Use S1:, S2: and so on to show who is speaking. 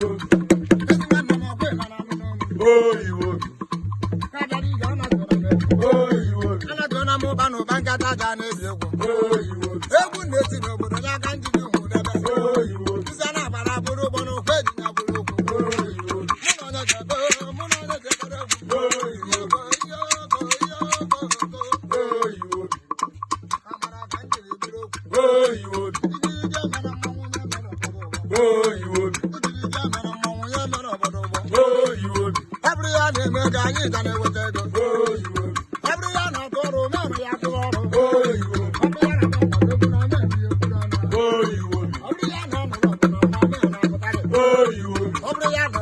S1: Ezi nwanne m, ọkwa ịma na anụ n'ọnụ.
S2: Oyiwo obi.
S1: Na-abịara ije, anatụrụ m egwu.
S2: Oyiwo obi.
S1: Anatụrụ m ụba na ụba nkata aja na-ebi egwu.
S2: Oyiwo obi.
S1: Egwu na-eti n'obodo ya ka njide ụmụ debe.
S2: Oyiwo obi.
S1: Nza na-abara bụrụ ụgbọ n'ụkwụ eji ya bụrụ okwu.
S2: Oyiwo obi.
S1: Mụ na onye ga-ego, mụ na onye ga-ekpere egwu.
S2: Oyiwo obi.
S1: Iyoko, iyoko, iyoko.
S2: Oyiwo obi.
S1: Amara ka njiri bụrụ okwu.
S2: Oyiwo obi.
S1: Ijiji mere mmanwụ ya mere obodo ụgbọ.
S2: Oyiwo obi.
S1: Ijiji mere mmanwụ ya mere obodo ụgbọ.
S2: Oyiwo obi.
S1: Ọ bụrụ ya na-eme ego, anyị ga na-eweta ego.
S2: Oyiwo obi.
S1: Ọ bụrụ ya na-atụ ọrụ, mere ya atụrụ ọrụ.
S2: Oyiwo obi.
S1: Ọ bụrụ ya na-akpọ egwu na mere ya egwu n'ọnụ.
S2: Oyiwo obi.
S1: Ọ bụrụ ya na-anọrọ ọgụ na ọma mere na-apụtarị.
S2: Oyiwo obi.
S1: Ọ bụrụ ya na